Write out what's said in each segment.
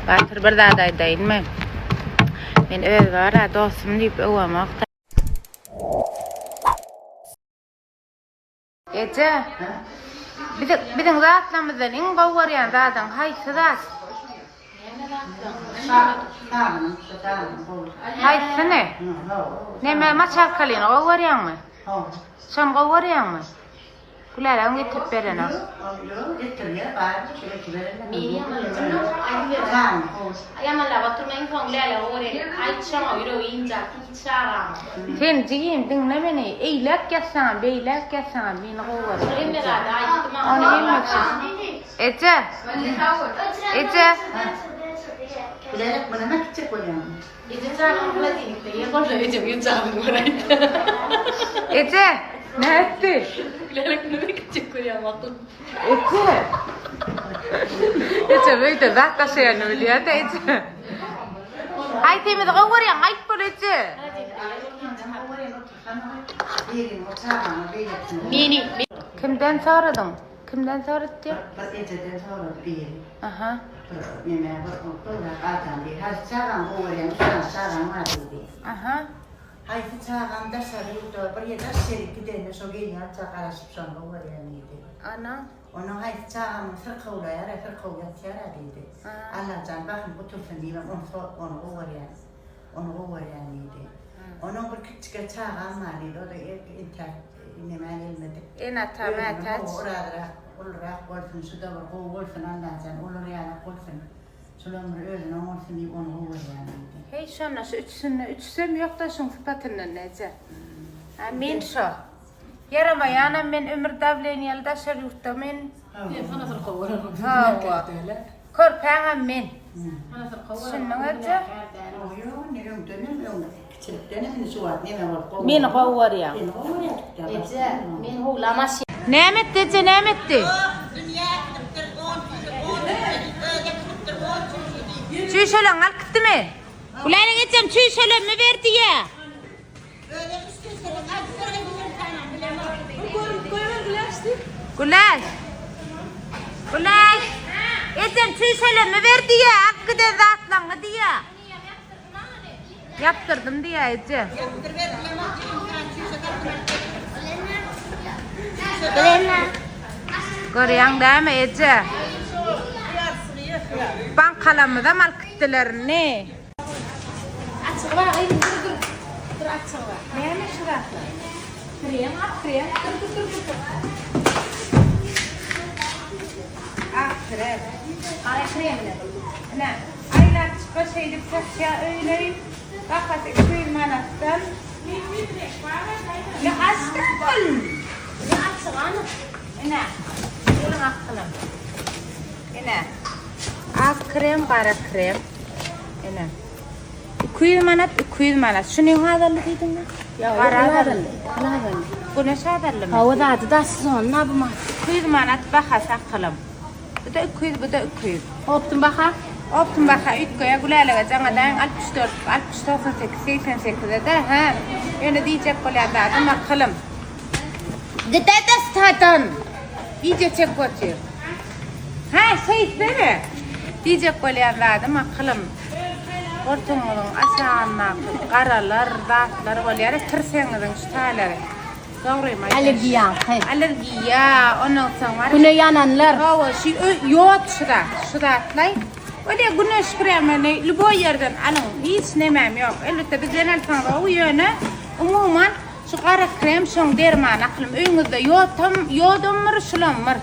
Batyr bir zat aýdaýynmy? Men öz bar-a dostum diýip öwemok-da. Eje, biziň biziň zatlarymyzdan iň gowy görýän zadyň haýsy zat? Haýsyny? Neme maçalkalyny gowy görýäňmi? Şony gowy görýäňmi? Gülälegem getirip berenok. Sen jigim diňle meni, eýläk ýatsaňam, beýläk ýatsaňam meni gowy gör. Ony hemme kişi. Eje! Eje! Gülälek muny näme gitjek bolýaň? Eje! Nätdi? Eje! Eje öýde zat daşaýanyny bilýär-de eje. Haýsymyzy gowy görýäň, aýt bol eje. Kimden soradyň? Kimden sorady diýýär? Bir ejeden sorady biri. Aha. Bir neme bir gowrak adam diýdi. Haýsy çagaňy gowy görýäň, üç sany çagaň bar diýdi. Aha. Haýsy çagaň daşary ýurda bir ýer daş ýerik gidende şo gelýänçä garaşyp şony gowy görýän diýdi. Ana. Onuň haýsy çagamyň syrkawlaýar-a, syrkaw ýatýar-a diýdi. Allajan bahym gutulsyn diýibem ony ony gowy görýän. Ony gowy görýän diýdi. Onuň bir kiçijik çagam bar diýdi. O-da entäk nemä gelmedik. Ene-ata mätäç. Orazyrak, ulurak bolsun, şu-da bir gowy bolsun Allajan, olar ýalak bolsun. Şulam bir özüne oňarsyn diýip ony gowy görýän diýdi. Heý şonda şu üçüsinde üçüsem ýokda şuň sypatyndan eje. A men şo. Ýaramaýanam men ömür dawleniýaly daşary ýurtda men. Hawa. Körpäňem men. Düşündiň eje? Meni gowy görýäň. Eje, men howla maşyn. Näme etdi eje näme etdi? Çüýşeleňi alyp gitdimi? Gülälek ejem çüýşelerimi berdi ýa. Güläş. Güläş. Ejem çüýşelerimi berdi ýa, alyp giden zatlaryňy diýýä. Ýapdyrdym diýýä eje. Görýäň dämi eje? Bankalarymyzam alyp gitdiler indi. Açygy bar gyzym dur dur. Dur açygy bar. Näme şu zatlar? Krem ak krem. Dur dur dur dur. Ak krem. Gara krem bilen. Ine, aýlap çyka şeýdip satýa öýleýin. Bahasy 200 manatdan. Ne açdyk bol. Ne açygy anyk. Ine, geliň akylym. Ine. Ak krem, gara krem. Ine. 200 manat, 200 manat. Şuny hazarly diýdiňmi? Gara hazarly. Güneş hazarlymy? Hawa zady da sezon bu mat. 200 manat bahasy akylym. Bu da 200, bu da 200. Optum baha. Optum baha üýtgeýär. Gülälege jaň edäýiň 64 60 98 88-e-de, hä. Ýöne diýjek bolýan zadym akylym. Gidede stadan. Wideo çekip otyr. Hä, şeýtsene. Diýjek bolýan zadym akylym. Goltugyňyzyň aşagyndaky garalar, zatlar bolýar, tirsegiňiziň şu taýlary. Dogrymy aýdaýyn? Allergiýaňky. Allergiýa, ondan soň bar. Güne ýananlar. Hawa, şu ýod şu zat, şu zatlaý. Bolýa güneş kremini lýuboý ýerden alyň, hiç nemem ýok. Elbetde bizden alsaňyz gowy, ýöne umuman Şu gara krem şoň dermany aklym öýüňizde ýotam ýodam bir şulam bir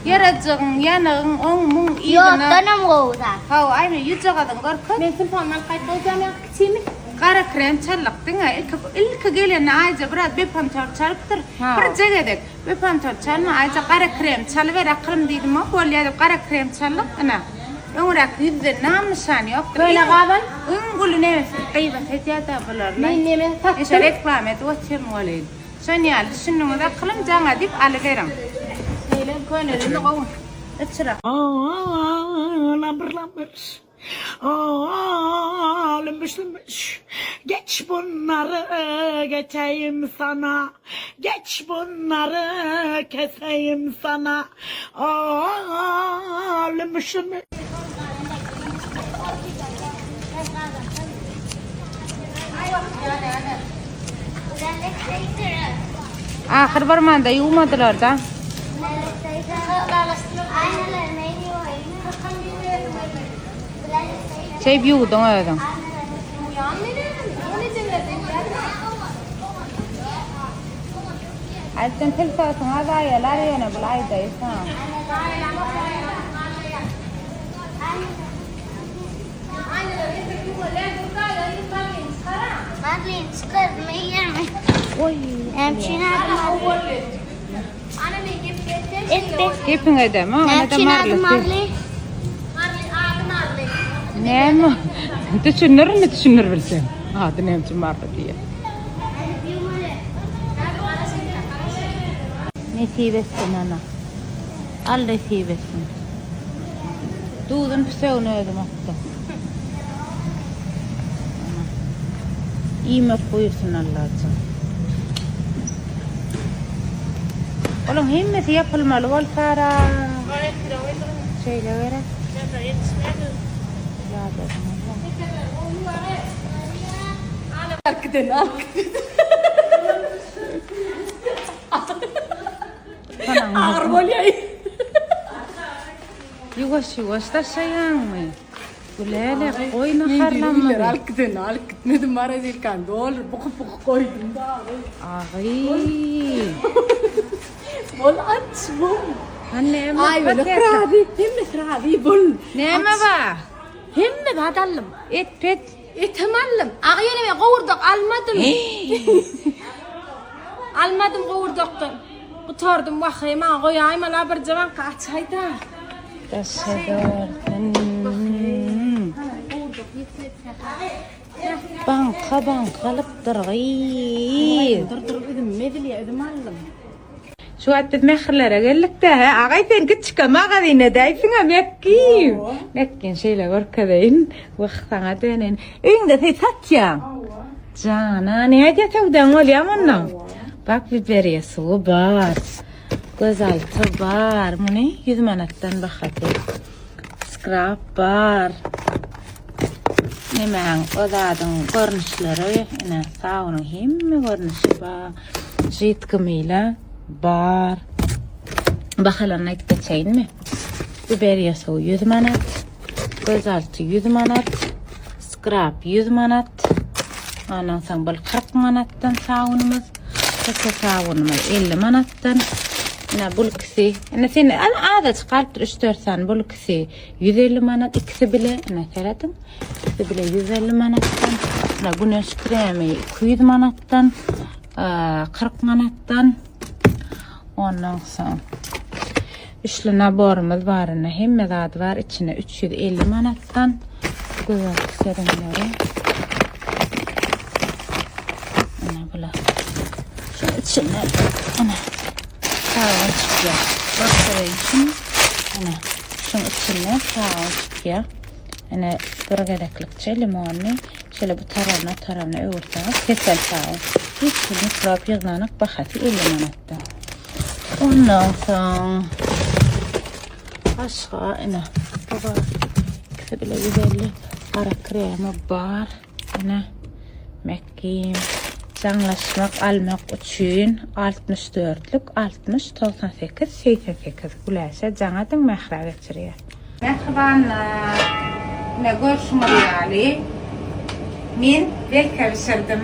ýarajygyň ýanygyň oň muň yzyna Ýoddanam gowy zat. Hawa aýna ýüzjagazyňy görkez. Men sultandan alyp gaýtmak isleýän ýaňky kiçimi. Gara krem çaldyk diňe ilki ilki gelende Aýja biraz bepantol çalypdyr. Birje gezek bepantol çalma Aýja gara krem çalyber akylym diýdim o bolýa diýip gara krem çaldyk ine. Öňräk ýüzde nam-nyşan ýokdur. Köne gazan. Iň uly nemesi gybat edýär-dä bular-la. Men neme satdym. Eşe reklama edip otyryn welin. Şon ýaly düşündiňiz akylym jaňa diýip alyberiň. Şeýle könelini gowy. Öçür. Lambır lambır. Aa, lümbüş lümbüş. Geç bunları geçeyim sana. Geç bunları keseyim sana. Aa, lümbüş lümbüş. Ahyr barmanda ýuwmadylar-da. Şeýp ýuwduň özüň. Aý sen pil sosuňa zaýalar ýöne bul aýdaýy saňa. Gepiň edem, Näme üçin ady Marli? Näme? Düşündirmi düşündir bilseň. Ady näme üçin Marli diýýär. Nesip etsin ana. Al nesip etsin. Duzun püsegini özüm atdym. Ana. Iýmek buýursun Allajan. Olaň hemmesi ýapylmaly bolsara. Şeýle gerek. Agyr bolýar. Ýuwaş ýuwaş daşaýaňmy? Gülälek goý naharlanmaly. Alyp giden, alyp gitmedim marazilkany dolduryp bukup bukup goýdum da agy. Agy. Bol aç bol. Ha näme? Aý bol razy, hemmesi razy bol. Näme bar? Hemme zat aldym. Et pet. Etem aldym. Agy ýöne men gowurdak almadym. Almadym gowurdakdan. Gutardym waheý maňa goýaýmala birje banka açaýda. Daşa görsün. Banka banka alypdyr gyz. Dur dur üzüm mezilýä üzüm aldym. Şu wagt biz Mährilere geldik-de, hä? Agay sen kiçika magazine däýsiň-ä Mekgi. Mekgini şeýle görkezeýin. Wah, saňa döneýin. Öýüňde sen satýaň. Jana, nädýä söwdaň bolýamy onda? Bak biberiýe suwy bar. Gözalty bar. Muny 100 manatdan bahasy. Skrap bar. Nemäň o zadyň görnüşleri, ine sabunyň hemme görnüşi bar. Žitki mila bar. Bahalaryny aýdyp geçeýinmi? Biberiýe suwy 100 manat, gözalty 100 manat, skrap 100 manat. Ondan soň bul 40 manatdan sabunymyz, köke sabunymyz 50 manatdan. Ine bul ikisi, ine sen azajyk galypdyr 3-4 sany bul ikisi 150 manat ikisi bile, ine serediň. Ikisi bile 150 manatdan. Ine güneş kremi 200 manatdan, 40 manatdan. Ondan soň üçlü naborymyz bar ine hemme zady bar içinde 350 manatdan. Gözaltı serumlary. Ine bular. Şu içinde ine sabun çykýar. Görkezeyim şunu. Ine şuň içinde sabun çykýar. Ine bir gezeklikçe limony şeýle bu tarabyna tarabyna öwürseňiz kesel sabun. Hiç bir mikrop ýygnanak bahasy 50 manatdan. Ondan soň başga ine bu bar. İkisi bile 150 gara kremi bar. Ine mekgim jaňlaşmak almak üçin 64-lük 60 98 88 Güläşe jaň ediň Mähra geçirýär. Mähribanlar, ine görşüňiz ýaly, men belke bişirdim.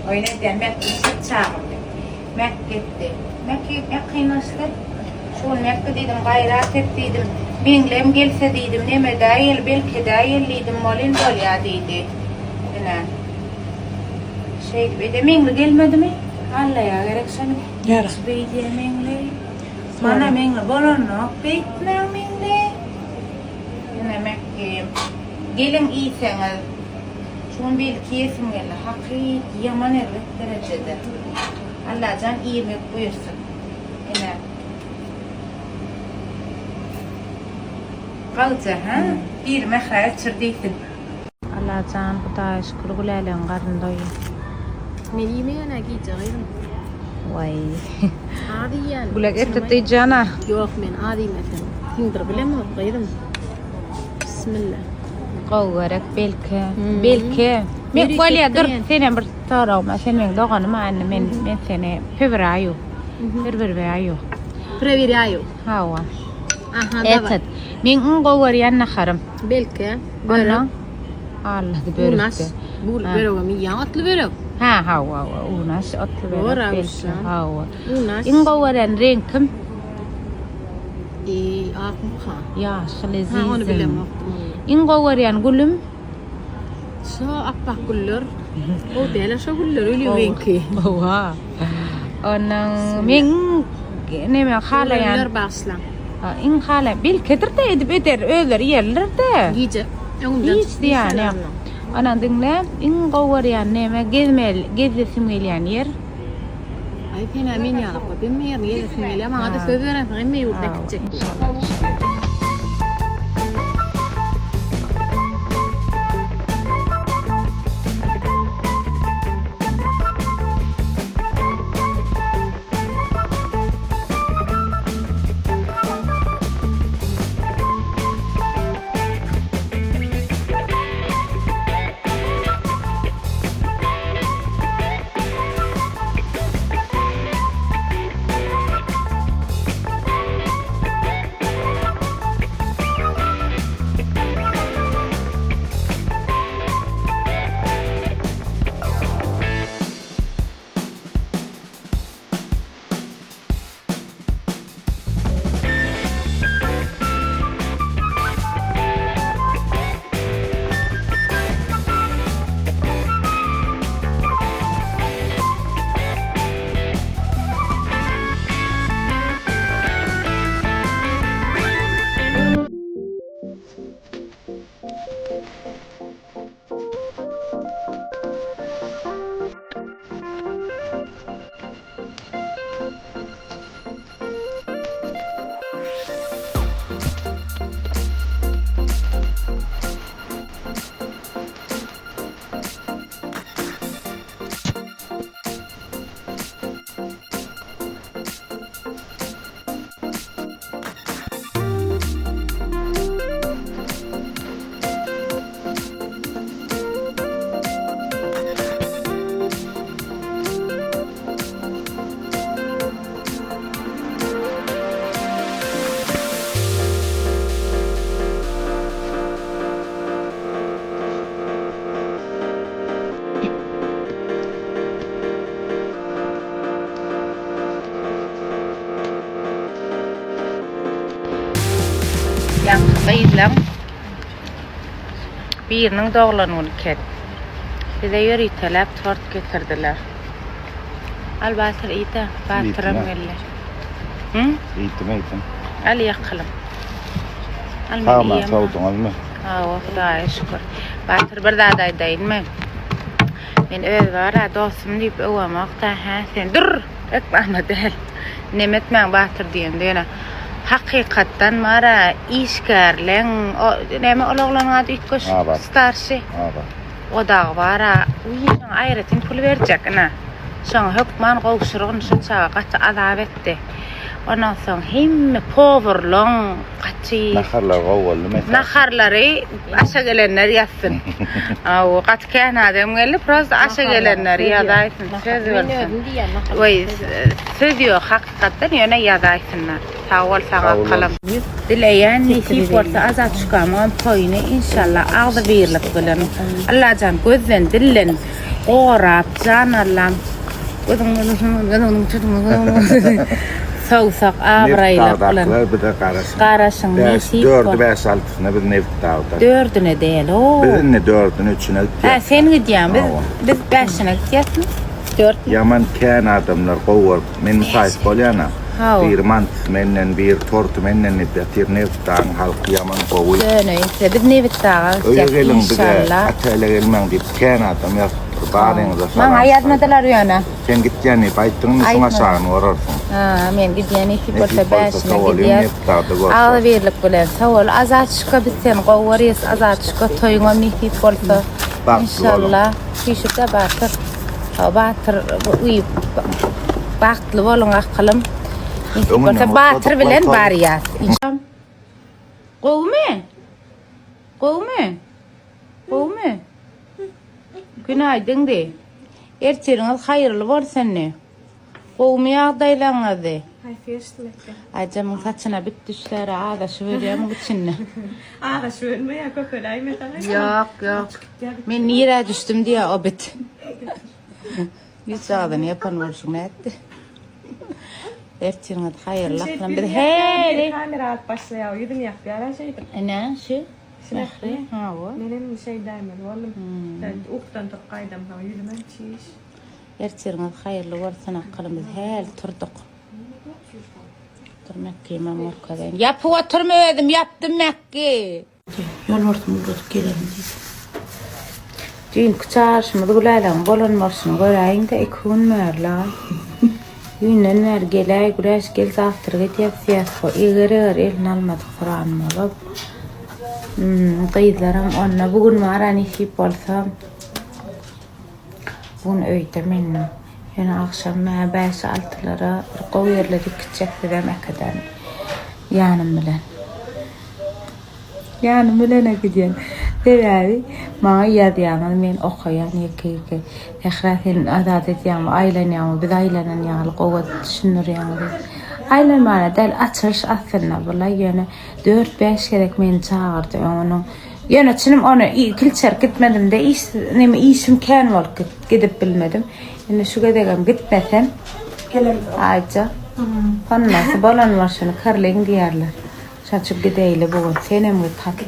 Oýun edýän Mäk bişir çagyrdy. Mäk getdi. Mäk ýakynlaşdy. Şu gün Mäkge diýdim, gaýrat et diýdim. Meňlem gelse diýdim, nemedä gel, belkedä gel diýdim, welin bolýa diýdi. Ine. Şeýdip ede Meňli gelmedimi? Allaýa gerek şony. Hiç beýdýä Meňli. Mana meňli bolanok beýtmäň meňli. Ine mekgim. Geliň iýseňiz. Şu gün belki iýesim geldi. Hakyt ýaman erbet derejede. Allajan iýmek buýursyn. Ine. Galja ha? Biri Mähra geçir diýsin. Allajan Hudaýa şükür Gülälegiň garny doýýa. Men iýmeýän-ä gije gyzym. Waý. Az iýýän. Gülek eti dyjana. Ýok men az iýmesem siňdirip bilemok gyzym. Bismillah. Gowy gerek belki. Belki. Men bolýa dur senem bir soragym bar. Sen meň doganym a indi men men seni pöwraýu. Bir birwäýu. Prowerýaýu. Hawa. Aha, daway. Etet. Meň iň gowy görýän naharym. Belki. Börek. Alla börek. Unaş. Bu böregem iýýäň otly börek. Ha, hawa, hawa. Unaş otly börek. Belki. Hawa. Unaş. Iň gowy görýän reňkim. I akmyka? Ýaşyl ezizim. Ha, ony bilemokdym. Iň gowy görýän gülüm. Şo appak güller. Gowy däl şo güller öli reňki. Hawa. Onuň meň neme halaýan. Güller bagyşlaň. Iň halaýan belkedir-de edip eder özleri ýerler-de. Gije öňümden Hiç diýýän ýok. Onuň diňle iň gowy görýän neme gezmeli gezesim gelýän ýer. Aý senä men ýaly bolup hemme ýerini gezesiň gelýär maňada söz berensiň hemme ýurda gitjek diýip. Ýaňky gyzlaň biriniň doglan güni eken. Bize ýöriteläp tort getirdiler. Al Batyr iýdä. Batyram geldi. Hı? Iýdim, iýdim. Al ýakalym. Al men Sagman iýemok. sowduňyzmy? Hawa, Hudaýa şükür. Batyr bir zat aýdaýynmy? Men öz bar-a dostum diýip öwemok-da, hä sen dur! Reklama däl. Neme etmäň Batyr diýende ýöne hakykatdan bar-a işgärleň o näme ol oglanyň ady üýtgeşik Abat. starşy. Abat. O dagy bar-a uý şoňa aýratyn pul berjek ine. Şoňa hökman gowşurgyn şo çaga gaty azap etdi. Ondan soň hemme powurlaň gaty Naharlar gowy boldy mesalan. Naharlary aşa gelenler ýazsyn. Aw gaty kän adam geldi prosta aşa gelenler ýazaýsyn söz bolsun. Weý söz ýok hakykatdan ýöne ýazaýsynlar. Sag bol saňa kalam. Dileýän nesip bolsa Azatçykamyňam toýuny inşallah agzybirlik bilen Allajan gözden dilden gorap jan Allam gözüň sowsak abraýlyk bilen Nebitdagdakylar bize garaşyň. Garaşyň nesip Dördi bol. bäş altysyna biz Nebitdagda. Dördüne däl o. Biz indi dördüne üçüne gitýäs. Hä sen gidýäň biz Hawa. biz bäşine gitýäsmi? Dörtmi? Ýaman kän adamlar gowy görüp men mysaýyp bolýana. Hawa. Biri mantysy menden biri torty menden diýip ýatyr Nebitdagyň halky ýaman gowy. Ýöne ise biz Nebitdaga Öýe gitjek geliň bize inşallah. otele gelmäň diýip kän adam ýazypdyr. Baryňyza salam. Maňa ýazmadylar ýöne. Sen gitýän diýip aýtdyňmy şuň aşagyny görersiň. Ha, men gidýän nesip bolsa Nesip bolsa bäşine sowalyň gidýäs. Nebitdagda görşeris. Agzybirlik bilen sowal Azatşka biz seni gowy görýäs Azatşka toýuňam nesip bolsa. Bagtly boluň. Inşallah. Süýşüp-de Batyr. Hawa Batyr uýup bagtly boluň akylym. Nesip Öňünden bolsa Batyr gutladyk bilen toýy. barýas. Gowumy? Gowumy? Günaýdyň diý. Ertiriňiz haýyrly bolsun diý. Gowumy ýagdaýlaryňyz diý. Haýsy geçdi Mekge? Aýjamyň saçyna bit düşsär, azaşyp ölýär muň içinde. Azaşyp ölmeýär, köpeläýmeseň. Ýok, ýok. Men nirä düşdüm diýýär o bit. Ýüzjagazyny ýapan bolşuň nätdi? Ertiriňiz haýyrly aklym. Biz heri Kamera alyp başlaýar, ýüzüni ýapýar-a şeýdip. Ine, şu. Mähri. Hawa. Men hem şeýdäýmeli boldum. Ukudan turup gaýdamsoň ýüzümem çiş. Ertiriňiz haýyrly bolsun akylym. Biz häli turduk. Dur Mäkkimem görkezeýin. Ýapyp oturma özüm ýapdym Mäkki. Ýolbarsym ugradyp gelerin diýdi. Düýnki çagyryşymyz Gülälegiň bolan bolşuny göräýiň-de, iki gün bäri-la. Düýnden bäri geläý, Güläş gel zawtrak edýäs diýýäs-how. Eger-eger eline almadyk soran bolup. Gyzlaram onda bu gün bar-a nesip bolsa. Bu gün öýde mendim. Ýöne agşam mä bäş-altylara bir gowy ýerlere gitjek sizem äkiden ýanym bilen. Ýanym bilen äkidýän. Sebäbi maňa ýazýaňyz men okaýan ýeke-ýeke. Sähra sen azat edýäňmi, aýlanýaňmy, biz aýlanan ýaly gowy edip düşündirýäň diýip. Aýlanmana däl açylyş aslynda bula ýöne dört-bäş gezek meni çagyrdy öň onuň. Ýöne çynym ony kilçerip gitmedimde iş neme işim kän bolup gidip bilmedim. Indi şu gezegem gitmesem Aýja. Hondansoň bolan bolşuny kyrlyň diýerler. Şaçyp gideýli bu gün. Senem git hatda.